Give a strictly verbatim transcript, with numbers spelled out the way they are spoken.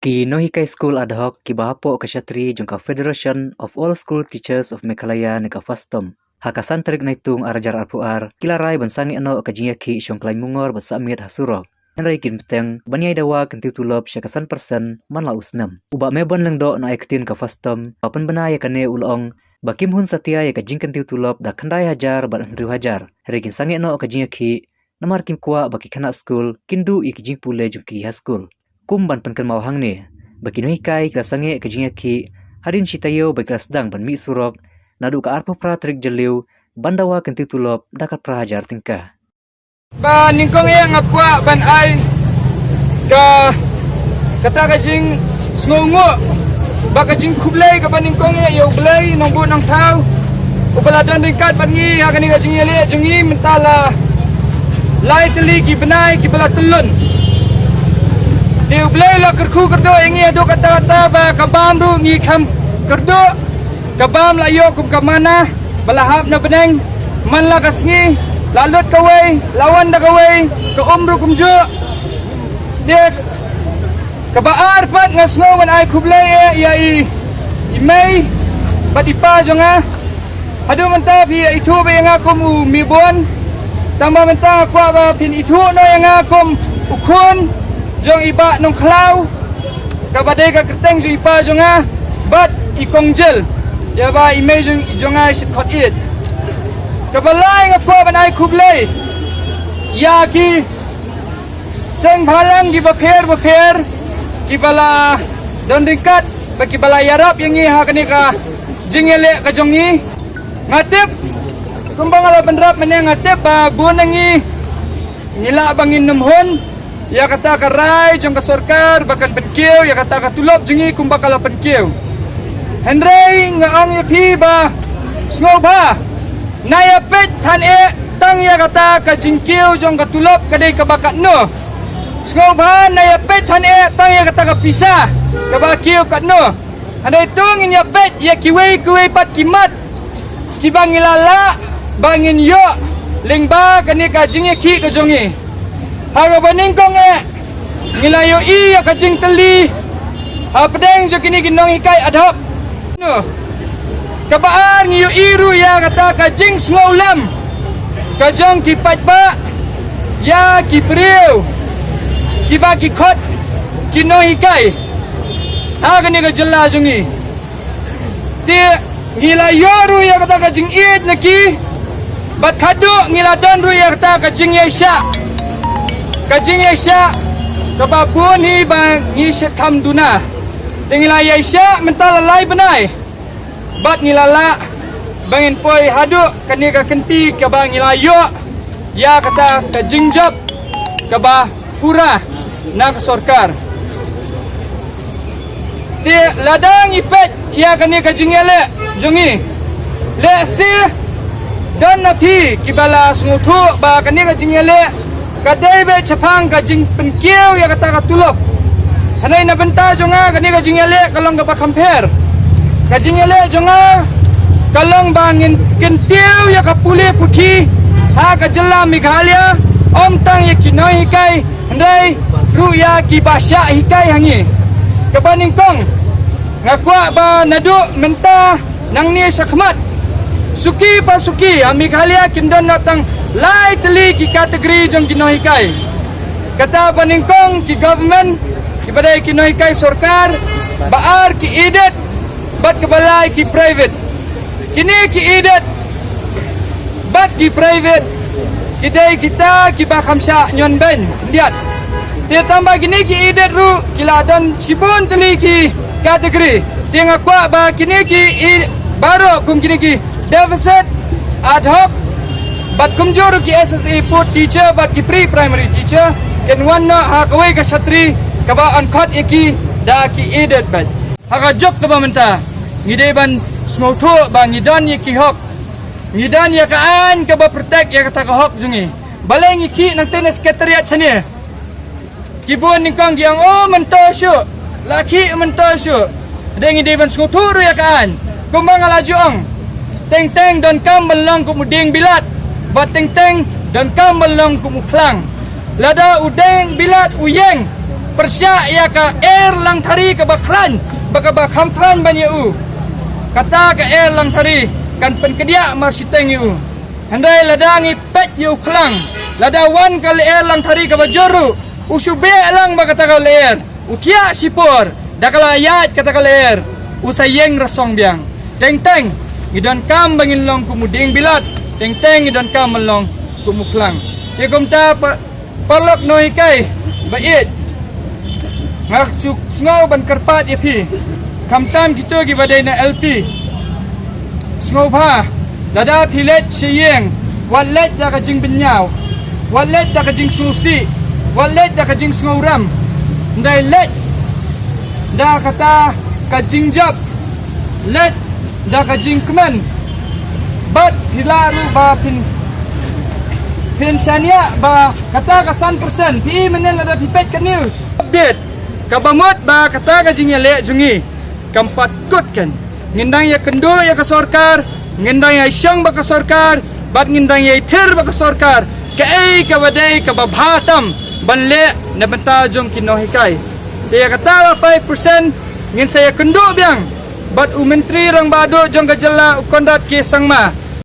Ki nonghikai skul ad hoc kiba hapoh ka shatri jong ka Federation of All School Teachers of Meghalaya ne ka FASTOM, ha ka san tarik Naitung ar hajar arphew ar, ki la rai ban sangeh noh ka jingïakhih shong Khlaiñ Mungor bad Sahmiet ha surok. Hynrei kin bteng ban ïai dawa kyntiew tulop sha ka san percent man la u snem. U Bah Mebon Lyngdoh na ai ktien ka FASTOM ba pynbna ïa kane u la ong ba kim hun satia ïa ka jingkyntiew tulop da khyndai hajar bad hynriew hajar. Hynrei kin sangeh noh ka jingïakhih namar kim kwah ba ki khynnah skul kin duh ïa ki jingpule jong ki ha skul. Kum ban pynkynmaw hangne ba ki nonghikai ki la sangeh ka jingïakhih hadien shi taïew ba ki la sdang ban mih surok naduh ka arphew phra tarik Jylliew ban dawa kyntiew tulop da ka phra hajar tyngka. Ba nyngkong eh nga kwah ban ai ka kata ka jingsngewnguh ba ka jingkhublei kaba nyngkong eh ïa U Blei Nongbuh Nongthaw uba la don ryngkat bad ngi ha kane ka jingïaleh jong ngi mynta la lai tylli ki bnai kiba la tyllun. Te U Blei la kyrkhu kyrdoh ïa ngi haduh katta katta ba ka bam ruh ngi kham kyrdoh. Ka bam la ïoh kum ka manna ba la hap na bneng, man la ka sngi, la lut kawei, la wan da kawei, ka um ruh kumjuh. Te kaba ar pat nga sngew ban ai khublei eh ïa i, i mei bad i pa jong nga. Haduh mynta phi ïa ithuh beit ïa nga kum u Mebon. Tangba mynta nga kwah ba phin ithuh noh ïa nga kum u khun jong i Bah Nongkhlaw, kaba dei ka kyrteng jong i pa jong nga bad i Kong Jel, ïa ba i mei jong, jong nga i Shitkhot Ïeit. Kaba lai nga kwah ban ai khublei ïa ki seng bhalang kiba pher bapher kiba la don ryngkat bad kiba la ïarap ïa ngi ha kane ka jingïaleh ka jong ngi. Nga tip kumba nga la bynrap mynne, nga tip ba bun na ngi ngi lah ba ngin nym hun ïa kata ka rai jong ka sorkar ba kan pynkiew ïa kata ka tulop jong ngi kumba ka la pynkiew. Hynrei nga ong ïa phi ba sngewbha na ïa peit than eh tang ïa kata ka jingkiew jong ka tulop ka dei kaba katno. Sngewbha na ïa peit than eh tang ïa kata ka pisa kaba kiew katno. Hynrei to ngin ïa peit ïa kiwei kiwei pat ki mat kiba ngi la lah ba ngin ïoh lyngba kane ka jingïakhih ka jong ngi. Ha kaba nyngkong eh ngi la ïohi ïa ka jingtylli hapdeng jong kine ki nonghikai ad hoc. Kaba ar ngi ïohi ruh ïa kata ka jingsngewlem ka jong ki paidbah ïa ki briew kiba ki khot ki nonghikai ha kane ka jylla jong ngi. Te ngi la ïoh ruh ïa kata ka jingïeit na ki bad khatduh ngi la don ruh ïa kata ka jingïaishah, ka jingïaishah kaba bun hi ba ngi shait kham duna. Te ngi la ïaishah mynta la lai bnai bad ngi la lah ba ngin poi haduh kane ka kynti kaba ngi la ïoh ïa kata ka jingjop kaba pura na ka sorkar. Te lada ngi peit ïa kane ka jingïaleh jong ngi, lehse don na phi kiba la sngewthuh ba kane ka jingïaleh ka dei beit shaphang ka jingpynkiew ïa kata ka tulop. Hynrei na bynta jong nga kane ka jingïaleh ka long kaba kham pher. Ka jingïaleh jong nga ka long ba ngin kyntiew ïa ka pule puthi ha ka jylla Meghalaya, ym tang ïa ki nonghikai hynrei ruh ïa kiba shah hikai ha ngi. Kaba nyngkong nga kwah ba naduh mynta nangne shakhmat suki pa suki ha Meghalaya kin don noh tang lai tylli ki category jong ki nonghikai. Kata ba nyngkong ki government kiba dei ki nonghikai sorkar, ba ar ki aided bad kaba lai ki private. Kine ki aided bad ki private ki dei kita kiba kham shah ñion beiñ khyndiat. Te tangba kine ki aided ruh ki la don shibun tylli ki category. Te nga kwah ba kine ki aid-, baroh kum kine ki deficit, ad hoc bad kumjuh ruh ki S S A fourth teacher bad ki pre-primary teacher kin wan noh ha kawei ka shatri kaba yn khot ïa ki da ki aided bad. Ha ka juk kaba mynta ngi dei ban sngewthuh ba ngi don ïa ki hok, ngi don ïa ka aiñ kaba protect ïa kata ka hok jong ngi. Balei ngi khih nangta na secretariat shane? Ki bun nyngkong ki ong, oh, myntoi shuh, la khih myntoi shuh. Dei ngi dei ban sngewthuh ruh ïa ka aiñ. Kumba nga la ju ong, teng teng donkam ban long kum u dieng bilat, bad teng teng donkam ban long kum u phlang. Lada u dieng bilat u ïeng, Pyrshah ïa ka er langthari kaba khlaiñ, ba kaba kham khlaiñ ban ïa u. Kata ka er langthari kan pynkdiah marshiteng ïa u. Hynrei lada ngi peit ïa u khlang, lada wan ka lyer langthari kaba jur ruh, u shu beh lang ba kata ka lyer, u thiah shipor, da ka la ïaid kata ka lyer, u sa ïeng rasong biang. Teng teng, ngi donkam ba ngin long kum u dieng bilat, teng teng ngi donkam ban long kum u khlang. Te kumta pa, paralok nonghikai ba ïeit, nga shu sngew ban kyrpad ïa phi, khamtam kito kiba dei na L P. Sngewbha, lada phi leit sha ïing, wat leit da ka jingbynñiaw, wat leit da ka jingsngewsih, wat leit da ka jingsngewrem. Hynrei leit da kata ka jingjop, leit da ka jingkmen. Bad phi lah ruh ba phin, phin shaniah ba kata ka san percent, phi i mynnin lada phi peit ka news update, kaba mut ba kata ka jingïaleh jong ngi kam pat kut kan. Ngin dang ïakynduh ïa ka sorkar, ngin dang ïashong bad ka sorkar, bad ngin dang ïaithir bad ka sorkar kaei kaba dei kaba bha tam ban leh na bynta jong ki nonghikai. Te ïa kata la five percent ngin sa ïakynduh biang bad u Myntri Rangbah Duh jong ka jylla, u Conrad K Sangma,